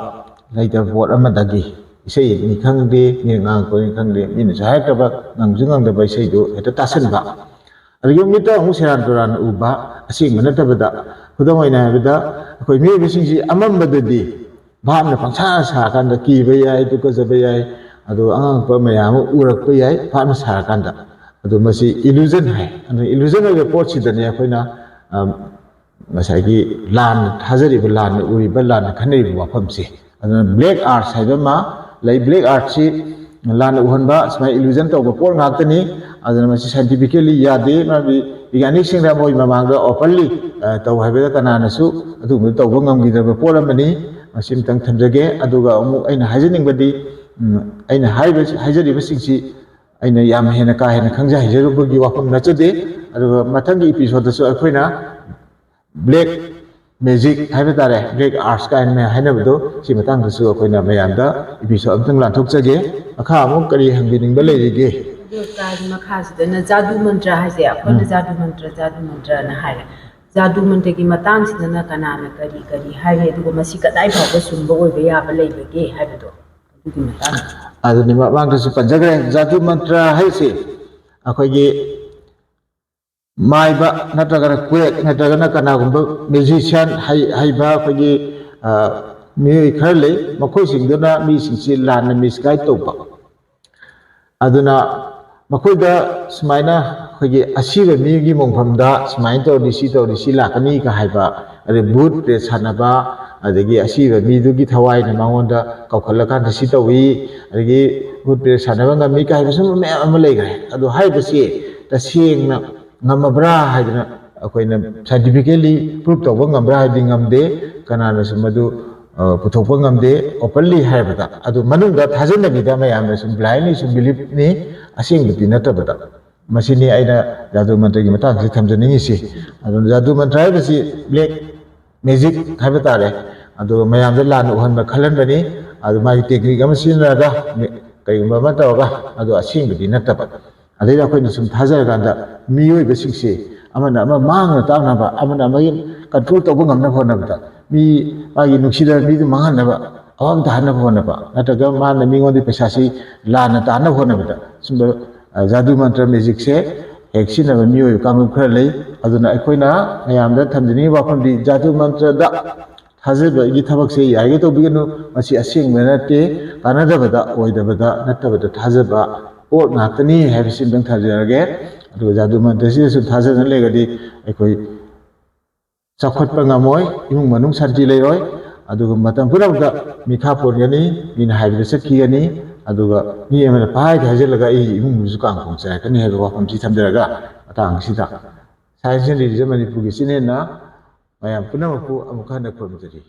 ꯂꯩꯇꯕ ꯄꯣꯠ ꯑꯃꯗꯒꯤ, ꯏꯁꯩꯅꯤ ꯈꯪꯗꯦ, ꯃꯤꯅ ꯉꯥꯡꯉꯛꯄꯅꯤ ꯈꯪꯗꯦ, ꯃꯤꯅꯁꯨ ꯍꯥꯏꯔꯛꯇꯕ, ꯉꯪꯁꯨ ꯉꯪꯗꯕ ꯏꯁꯩꯗꯨ ꯍꯦꯛꯇ ꯇꯥꯁꯟꯕ꯫ ꯑꯗꯨꯒꯤ ꯃꯤꯠꯇ ꯑꯃꯨꯛ ꯁꯦꯔꯥꯟ ꯇꯨꯔꯥꯟ ꯎꯕ, ꯑꯁꯦꯡꯕ ꯅꯠꯇꯕꯗ꯫ ꯈꯨꯗꯝ ꯑꯣꯏꯅ ꯍꯥꯏꯕꯗ, ꯑꯩꯈꯣꯏ ꯃꯤꯑꯣꯏꯕꯁꯤꯡꯁꯤ ꯑꯃꯝꯕꯗꯗꯤ ꯚꯥꯞꯅ ꯄꯪꯁꯥ ꯁꯥꯔꯀꯥꯟꯗ ꯀꯤꯕ ꯌꯥꯏ, ꯇꯨꯀꯠꯆꯕ ꯌꯥꯏ, ꯑꯗꯨ ꯑꯉꯥꯡꯕ ꯃꯌꯥꯝ ꯑꯃ ꯎꯔꯛꯄ ꯌꯥꯏ ꯚꯥꯞꯅ ꯁꯥꯔꯀꯥꯟꯗ꯫ ꯑꯗꯨ ꯃꯁꯤ ꯏꯂꯨꯖꯟ ꯍꯥꯏ꯫ ꯑꯗꯨꯅ ꯏꯂꯨꯖꯟ ꯑꯣꯏꯕ ꯄꯣꯠꯁꯤꯗꯅꯤ ꯑꯩꯈꯣꯏꯅ, ꯑꯝ, ꯉꯁꯥꯏꯒꯤ ꯂꯥꯟꯅ ꯊꯥꯖꯔꯤꯕ, ꯂꯥꯟꯅ ꯎꯔꯤꯕ, ꯂꯥꯟꯅ ꯈꯟꯅꯔꯤꯕ ꯋꯥꯐꯝꯁꯦ꯫ ꯑꯗꯨꯅ black arts ꯍꯥꯏꯕ ꯑꯃ ꯂꯩ꯫ Black artꯁꯤ ꯂꯥꯟꯅ ꯎꯍꯟꯕ, ꯁꯨꯃꯥꯏꯅ ꯏꯂꯨꯖꯟ ꯇꯧꯕ ꯄꯣꯠ ꯉꯥꯛꯇꯅꯤ꯫ ꯑꯗꯨꯅ ꯃꯁꯤ scientifically ꯌꯥꯗꯦ, ꯃꯔꯝꯗꯤ ꯕꯤꯒ꯭ꯌꯥꯅꯤꯛꯁꯤꯡꯅ ꯃꯣꯏ ꯃꯃꯥꯡꯗ openly, ꯑ, ꯇꯧ ꯍꯥꯏꯕꯗ ꯀꯅꯥꯅꯁꯨ ꯑꯗꯨꯒꯨꯝꯕ ꯇꯧꯕ ꯉꯝꯈꯤꯗ꯭ꯔꯕ ꯄꯣꯠ ꯑꯃꯅꯤ꯫ ꯃꯁꯤ ꯑꯃꯇꯪ ꯊꯝꯖꯒꯦ꯫ ꯑꯗꯨꯒ ꯑꯃꯨꯛ ꯑꯩꯅ ꯍꯥꯏꯖꯅꯤꯡꯕꯗꯤ, ꯎꯝ, ꯑꯩꯅ ꯍꯥꯏꯔꯤꯕ, ꯍꯥꯏꯖꯔꯤꯕꯁꯤꯡꯁꯤ ꯑꯩꯅ ꯌꯥꯝ ꯍꯦꯟꯅ ꯀꯥ ꯍꯦꯟꯅ ꯈꯪꯖ ꯍꯩꯖꯔꯨꯕꯒꯤ ꯋꯥꯐꯝ ꯅꯠꯆꯗꯦ꯫ ꯑꯗꯨꯒ ꯃꯊꯪꯒꯤ episode ꯇꯁꯨ ꯑꯩꯈꯣꯏꯅ black magic ꯍꯥꯏꯕ ꯇꯥꯔꯦ, black arts ꯀꯥꯏꯅ ꯃꯌꯥꯝ ꯍꯥꯏꯅꯕꯗꯣ, ꯁꯤ ꯃꯇꯥꯡꯗꯁꯨ ꯑꯩꯈꯣꯏꯅ ꯃꯌꯥꯝꯗ episode ꯑꯝꯇꯪ ꯂꯥꯟꯊꯣꯛꯆꯒꯦ꯫ ꯃꯈꯥ ꯑꯃꯨꯛ ꯀꯔꯤ ꯍꯪꯕꯤꯅꯤꯡꯕ ꯂꯩꯔꯤꯒꯦ? ꯑꯗꯨ ꯇꯥꯔꯗꯤ ꯃꯈꯥꯁꯤꯗꯅ ꯖꯥꯗꯨ ꯃꯟꯇ꯭ꯔ ꯍꯥꯏꯁꯦ, ꯑꯩꯈꯣꯏꯅ ꯎꯝ꯫ ꯖꯥꯗꯨ ꯃꯟꯇ꯭ꯔ, ꯖꯥꯗꯨ ꯃꯟꯇ꯭ꯔꯅ ꯍꯥꯏꯔꯦ꯫ ꯖꯥꯗꯨ ꯃꯟꯇ꯭ꯔꯒꯤ ꯃꯇꯥꯡꯁꯤꯗꯅ ꯀꯅꯥꯅ ꯀꯔꯤ ꯀꯔꯤ ꯍꯥꯏꯔꯤ, ꯑꯗꯨꯒ ꯃꯁꯤ ꯀꯗꯥꯏ ꯐꯥꯎꯕ ꯆꯨꯝꯕ ꯑꯣꯏꯕ ꯌꯥꯕ ꯂꯩꯕꯒꯦ ꯍꯥꯏꯕꯗꯣ, ꯑꯗꯨꯒꯤ ꯃꯇꯥꯡꯗ꯫ ꯑꯗꯨꯅꯤ, ꯃꯃꯥꯡꯗꯁꯨ ꯄꯟꯖꯈ꯭ꯔꯦ, ꯖꯥꯗꯨ ꯃꯟꯇ꯭ꯔ ꯍꯥꯏꯁꯦ ꯑꯩꯈꯣꯏꯒꯤ ꯃꯥꯏꯕ ꯅꯠꯇ꯭ꯔꯒꯅ ꯀ꯭ꯋꯦꯛ ꯅꯠꯇ꯭ꯔꯒꯅ ꯀꯅꯥꯒꯨꯝꯕ musician ꯍꯩ-, ꯍꯩꯕ ꯑꯩꯈꯣꯏꯒꯤ, ꯑ, ꯃꯤꯑꯣꯏ ꯈꯔ ꯂꯩ, ꯃꯈꯣꯏꯁꯤꯡꯗꯨꯅ ꯃꯤꯁꯤꯡꯁꯤ ꯂꯥꯟꯅ misguide ꯇꯧꯕ꯫ ꯑꯗꯨꯅ ꯃꯈꯣꯏꯗ ꯁꯨꯃꯥꯏꯅ ꯑꯩꯈꯣꯏꯒꯤ ꯑꯁꯤꯕ ꯃꯤꯒꯤ ꯃꯣꯡꯐꯝꯗ ꯁꯨꯃꯥꯏꯅ ꯇꯧꯔꯗꯤ ꯁꯤ ꯇꯧꯔꯗꯤ ꯁꯤ ꯂꯥꯛꯀꯅꯤꯒ ꯍꯥꯏꯕ, ꯑꯗꯩ ꯚꯨꯠ ꯄ꯭ꯔꯦꯠ ꯁꯥꯟꯅꯕ, ꯑꯗꯒꯤ ꯑꯁꯤꯕ ꯃꯤꯗꯨꯒꯤ ꯊꯋꯥꯏꯅ ꯃꯉꯣꯟꯗ ꯀꯧꯈꯠꯂꯀꯥꯟꯗ ꯁꯤ ꯇꯧꯏ, ꯑꯗꯒꯤ ꯚꯨꯠ ꯄ꯭ꯔꯦꯠ ꯁꯥꯟꯅꯕ ꯉꯝꯃꯤ ꯀꯥꯏ ꯍꯥꯏꯕ ꯁꯨꯝꯕ ꯃꯌꯥꯝ ꯑꯃ ꯂꯩꯈ꯭ꯔꯦ꯫ ꯑꯗꯣ ꯍꯥꯏꯔꯤꯕꯁꯤ ꯇꯁꯦꯡꯅ ꯉꯝꯃꯕ꯭ꯔꯥ ꯍꯥꯏꯗꯅ ꯑꯩꯈꯣꯏꯅ scientifically prove ꯇꯧꯕ ꯉꯝꯕ꯭ꯔꯥ ꯍꯥꯏꯕꯗꯤ ꯉꯝꯗꯦ, ꯀꯅꯥꯅꯁꯨ ꯃꯗꯨ, ꯑ, ꯄꯨꯊꯣꯛꯄ ꯉꯝꯗꯦ openly ꯍꯥꯏꯔꯕꯗ꯫ ꯑꯗꯨ ꯃꯅꯨꯡꯗ ꯊꯥꯖꯅꯕꯤꯗ ꯃꯌꯥꯝꯅ ꯁꯨꯝ blindly ꯁꯨꯝ beliefꯅꯤ, ꯑꯁꯦꯡꯕꯗꯤ ꯅꯠꯇꯕꯗ꯫ ꯃꯁꯤꯅꯤ ꯑꯩꯅ ꯖꯥꯗꯨ ꯃꯟꯇ꯭ꯔꯒꯤ ꯃꯇꯥꯡꯁꯤ ꯊꯝꯖꯅꯤꯡꯉꯤꯁꯤ꯫ ꯑꯗꯨꯅ ꯖꯥꯗꯨ ꯃꯟꯇ꯭ꯔ ꯍꯥꯏꯕꯁꯤ black magic ꯍꯥꯏꯕ ꯇꯥꯔꯦ꯫ ꯑꯗꯨꯒ ꯃꯌꯥꯝꯗ ꯂꯥꯟꯅ ꯎꯍꯟꯕ ꯈꯜꯍꯟꯕꯅꯤ꯫ ꯑꯗꯨ ꯃꯥꯒꯤ technique ꯑꯃ ꯁꯤꯖꯤꯟꯅꯔꯒ ꯃꯤ-, ꯀꯔꯤꯒꯨꯝꯕ ꯑꯃ ꯇꯧꯔꯒ, ꯑꯗꯨ ꯑꯁꯦꯡꯕꯗꯤ ꯅꯠꯇꯕ꯫ ꯑꯗꯩꯗ ꯑꯩꯈꯣꯏꯅ ꯁꯨꯝ ꯊꯥꯖꯔꯀꯥꯟꯗ ꯃꯤꯑꯣꯏꯕꯁꯤꯡꯁꯦ ꯑꯃꯅ ꯑꯃ ꯃꯥꯡꯅ ꯇꯥꯛꯅꯕ, ꯑꯃꯅ ꯑꯃꯒꯤ control ꯇꯧꯕ ꯉꯝꯅꯕ ꯍꯣꯠꯅꯕꯗ, ꯃꯤ, ꯃꯥꯒꯤ ꯅꯨꯡꯁꯤꯗꯕ ꯃꯤꯗꯨ ꯃꯥꯡꯍꯟꯅꯕ, ꯑꯋꯥꯡ ꯇꯥꯍꯟꯅꯕ ꯍꯣꯠꯅꯕ, ꯅꯠꯇ꯭ꯔꯒ ꯃꯥꯅ ꯃꯤꯉꯣꯟꯗꯒꯤ ꯄꯩꯁꯥꯁꯤ ꯂꯥꯟꯅ ꯇꯥꯟꯅꯕ ꯍꯣꯠꯅꯕꯗ ꯁꯨꯝꯕ, ꯑ, ꯖꯥꯗꯨ ꯃꯟꯇ꯭ꯔ magicꯁꯦ ꯍꯦꯛ ꯁꯤꯖꯤꯟꯅꯕ ꯃꯤꯑꯣꯏꯕ ꯀꯥꯡꯂꯨꯞ ꯈꯔ ꯂꯩ꯫ ꯑꯗꯨꯅ ꯑꯩꯈꯣꯏꯅ ꯃꯌꯥꯝꯗ ꯊꯝꯖꯅꯤꯡꯉꯤꯕ ꯋꯥꯐꯝꯗꯤ ꯖꯥꯗꯨ ꯃꯟꯇ꯭ꯔꯗ ꯊꯥꯖꯕꯒꯤ ꯊꯕꯛꯁꯦ ꯌꯥꯔꯤꯒꯩ ꯇꯧꯕꯤꯒꯅꯨ꯫ ꯃꯁꯤ ꯑꯁꯦꯡꯕ ꯅꯠꯇꯦ, ꯀꯥꯟꯅꯗꯕꯗ, ꯑꯣꯏꯗꯕꯗ, ꯅꯠꯇꯕꯗ ꯊꯥꯖꯕ ꯄꯣꯠ ꯉꯥꯛꯇꯅꯤ ꯍꯥꯏꯕꯁꯤ ꯑꯝꯇꯪ ꯊꯝꯖꯔꯒꯦ꯫ ꯑꯗꯨꯒ ꯖꯥꯗꯨ ꯃꯟꯇ꯭ꯔꯁꯤꯗꯁꯨ ꯊꯥꯖꯗꯨꯅ ꯂꯩꯔꯒꯗꯤ ꯑꯩꯈꯣꯏ ꯆꯥꯎꯈꯠꯄ ꯉꯝꯃꯣꯏ, ꯏꯃꯨꯡ ꯃꯅꯨꯡ ꯁꯥꯟꯇꯤ ꯂꯩꯔꯣꯏ꯫ ꯑꯗꯨꯒ ꯃꯇꯝ ꯄꯨꯝꯅꯃꯛꯇ ꯃꯤꯈꯥ ꯄꯣꯟꯒꯅꯤ, ꯃꯤꯅ ꯍꯥꯏꯕꯗ ꯆꯠꯈꯤꯒꯅꯤ꯫ ꯑꯗꯨꯒ ꯃꯤ ꯑꯃꯅ ꯄꯪꯍꯥꯏꯗ ꯍꯥꯏꯖꯤꯜꯂꯒ ꯑꯩꯒꯤ ꯏꯃꯨꯡ ꯃꯅꯨꯡꯁꯨ ꯀꯥꯡ ꯈꯣꯡ ꯆꯥꯏꯔꯛꯀꯅꯤ ꯍꯥꯏꯕ ꯋꯥꯐꯝꯁꯤ ꯊꯝꯖꯔꯒ, ꯃꯇꯥꯡ ꯑꯁꯤꯗ Science and Religion ꯃꯅꯤꯄꯨꯔꯒꯤ channelꯅ ꯃꯌꯥꯝ ꯄꯨꯝꯅꯃꯛꯄꯨ ꯑꯃꯨꯛ ꯍꯟꯅ ꯈꯨꯔꯨꯝꯖꯔꯤ꯫